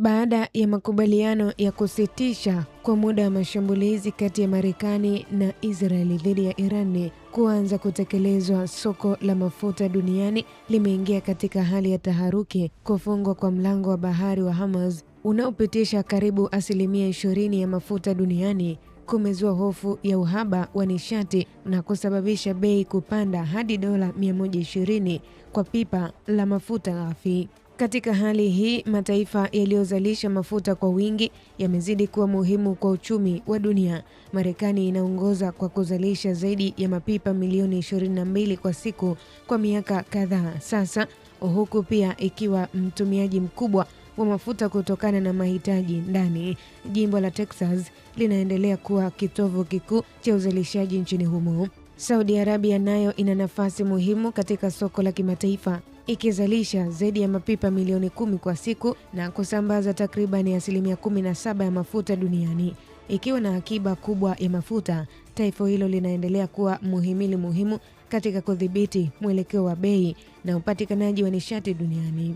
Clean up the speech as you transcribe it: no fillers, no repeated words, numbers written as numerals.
Baada ya makubaliano ya kusitisha kwa muda wa mashambulizi kati ya Marekani na Israeli dhidi ya Irani kuanza kutekelezwa, soko la mafuta duniani limeingia katika hali ya taharuki. Kufungwa kwa mlango wa bahari wa Hormuz unaopitisha karibu 20% ya mafuta duniani kumezua hofu ya uhaba wa nishati na kusababisha bei kupanda hadi dola 120 kwa pipa la mafuta ghafi. Katika hali hii, mataifa yaliyozalisha mafuta kwa wingi yamezidi kuwa muhimu kwa uchumi wa dunia. Marekani inaongoza kwa kuzalisha zaidi ya mapipa milioni 22 kwa siku kwa miaka kadhaa sasa, huku pia ikiwa mtumiaji mkubwa wa mafuta kutokana na mahitaji ndani. Jimbo la Texas linaendelea kuwa kitovu kikuu cha uzalishaji nchini humo. Saudi Arabia nayo ina nafasi muhimu katika soko la kimataifa ikizalisha zaidi ya mapipa milioni 10 kwa siku na kusambaza takribani 17% ya mafuta duniani. Ikiwa na akiba kubwa ya mafuta, taifa hilo linaendelea kuwa muhimili muhimu katika kudhibiti mwelekeo wa bei na upatikanaji wa nishati duniani.